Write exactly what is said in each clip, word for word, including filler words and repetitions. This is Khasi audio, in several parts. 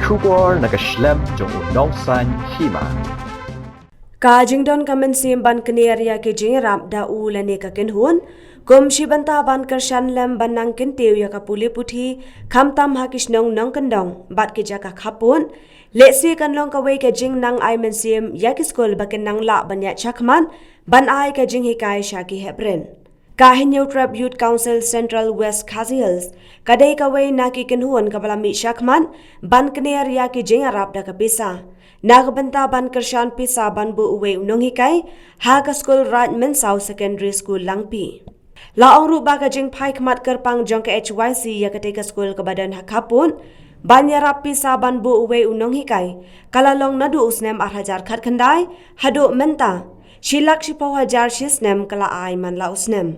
Khubor na ka shlem jong u nongsan hima. Ka jingdon ka mynsiem ban kner ïa ki jingïarap da u lane ka kynhun kum shi bynta ban kyrshan lem ban nang kyntiew ïa ka pule puthi, khamtam ha ki shnong nongkyndong bad ki jaka khappud. Lehse kan long kawei ka jingnang ai mynsiem ïa ki skul ba kin nang lah ban ïaid shakhmat ban ai ka jinghikai sha ki heprit. Ka Hynñiewtrep Youth Council Central West Khasi Hills ka dei kawei na ki kynhun kaba la mih shakhmat ban kner ïa ki jingïarap da ka pisa na ka bynta ban kyrshan pisa ban buh uwei u nonghikai ha ka skul Raid Mynsaw Secondary School Langpih. La ong ruh ba ka jingphai khmat kyrpang jong ka H Y C ïa katei ka skul kaba don ha khappud ban ïarap pisa ban buh uwei u nonghikai ka la long naduh u snem ar hajar khatkhyndai haduh mynta, shi lak shiphew hajar shi snem ka la ai man la u snem.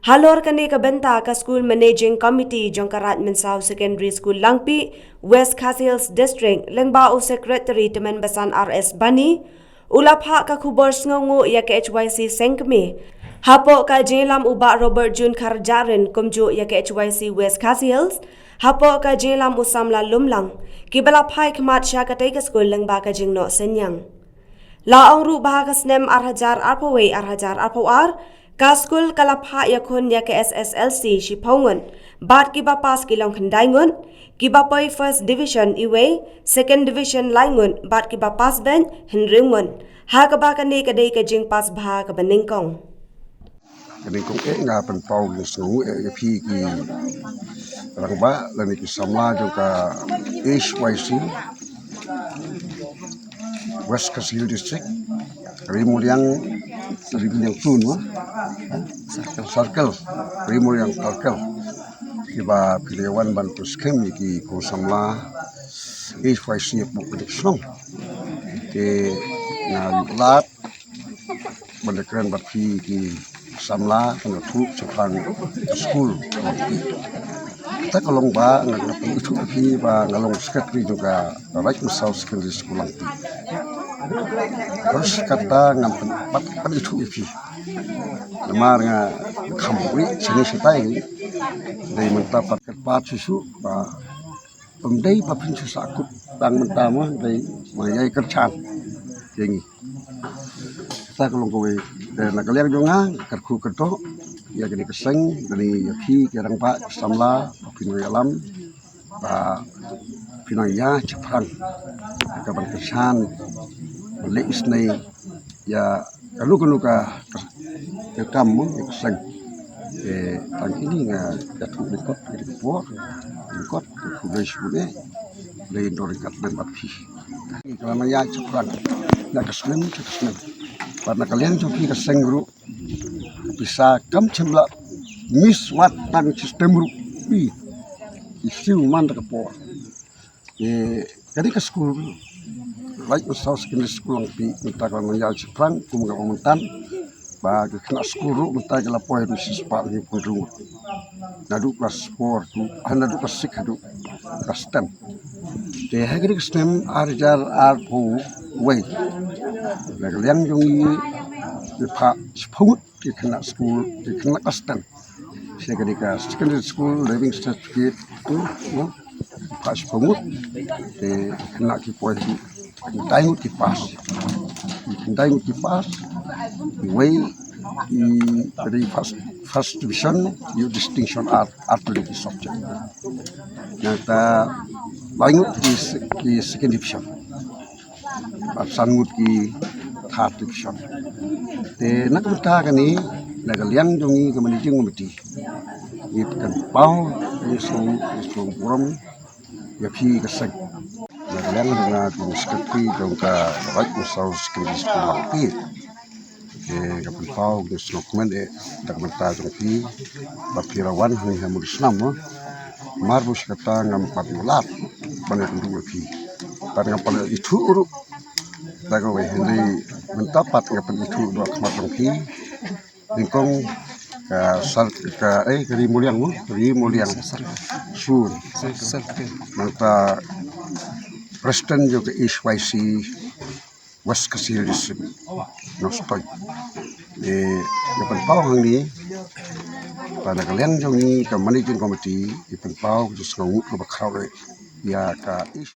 Halor kane ka bynta, ka School Managing Committee jong ka Raid Mynsaw Secondary School Langpih, West Khasi Hills District, lyngba u Secretary Tymmen Basan R S Bani, u la phah ka khubor sngewnguh ïa ka H Y C seng kmie hapoh ka jingïalam u Bah Robert June Kharjahrin kumjuh ïa ka H Y C West Khasi Hills hapoh ka jingïalam u samla Lumlang, kiba la phai khmat sha katei ka skul lyngba ka jingnoh synñiang. La ong ruh ba ha ka snem ar hajar arphew wei ar hajar arphew ar, ka skul ka la phah ïakhun ïa ka S S L C shiphew ngut bad kiba pass ki long khyndai ngut, kiba poi first division iwei, second division lai ngut bad kiba pass beit hynriew ngut, ha kaba kane ka dei ka jingpass bha kaba nyngkong. Ka nyngkong eh nga pynpaw ka jingsngewnguh eh ïa phi ki rangbah lane ki samla jong ka H Y C West Khasi Hills District, Ri Muliang, Ri Muliang Tun, Circle, Ri Muliang Circle, kiba phi la ïa wan ban pynskhem ïa ki khun samla H Y C hapoh kane ka shnong. Te nga lad ban ïakren bad phi ki samla, phi nga thuh shaphang ka skul Langpih. Kata ka long ba nga, nga pynithuh ïa phi ba nga long secretary jong ka Raid Mynsaw Secondary School Langpih. Terus kata nga pyn, pat, pynithuh ïa phi. Namar nga kham ri shane shatai, dei mynta pat kyrpad shuh shuh ba ym dei ba phin shu sahkut tang mynta mo, dei ma ïa kyrshan ïa ngi. Kata ka long kawei. Te na ka liang jong nga, nga kyrkhu kyrdoh ïa kane ka seng, lane ïa phi ki rangbah ki samla ba phin ïalam ba phin ïa shaphrang ka ban kyrshan, ban leh isynei ïa kano kano ka, ka, ka kam mo, ïa ka seng. Te tang kine nga ïathuh lyngkot ïa ka por, lyngkot ka khublei shibun eh. Lei ndor ryngkat lem bad phi. Ka la nang ïa shaphrang na ka snem sha ka snem. Bad na ka liang jong phi ka seng ruh, pisa kam shym la miss wat na ka system ruh. Phi, i siew man da ka por. Te kane ka skul Raid Mynsaw Secondary School Langpih, mynta ka la nang ïa shaphrang kum nga ong mynta. Ba ki khynnah skul ruh mynta ki la poi haduh shispah hynñiewphew hynriew ngut. Naduh klas four to, ah, naduh klas six haduh klas ten. Te ha kane ka snem ar hajar arphew wei, na ka liang jong ngi, ngi phah shiphew ngut ki khynnah skul, ki khynnah klas ten sha kane ka secondary school, leaving certificate, tu, no? Phah shiphew ngut. Te khynnah ki poi, khyndai ngut ki pass. Khyndai ngut ki pass. Iwei i, i first, first division, i distinction ar, ar tylli ki subject. Nangta lai ngut ki se-, ki second division. Bad san ngut ki third division. Te na ka bynta kane, na ka liang jong ngi ka managing committee, ngi pynpaw, ngi sngewbha, ngi sngewbha burom ïa phi ka seng. Na ka liang jong nga kum u secretary jong ka Raid Mynsaw Secondary School Langpih, te nga pynpaw ka jingsngewkmen eh da ka bynta jong phi ba phi la wan hangne ha Mawryngknam, mo. Namar ba shi katta ngam pat ïoh lad ban ïakynduh ïa phi. Bad ngam pat ïoh ithuh ruh da kawei, hynrei mynta pat nga pynithuh da ka khmat jong phi. Nyngkong ka sar, ka, eh, ka Ri Muliang, mo? Ri Muliang. Sur. Nangta president jong ka H Y C West Khasi Hills District, Nongstoiñ. Eh, nga pynpaw hangne ba na ka liang jong ngi ka managing committee, ngi pynpaw ka jingsngewnguh kaba khraw eh ïa ka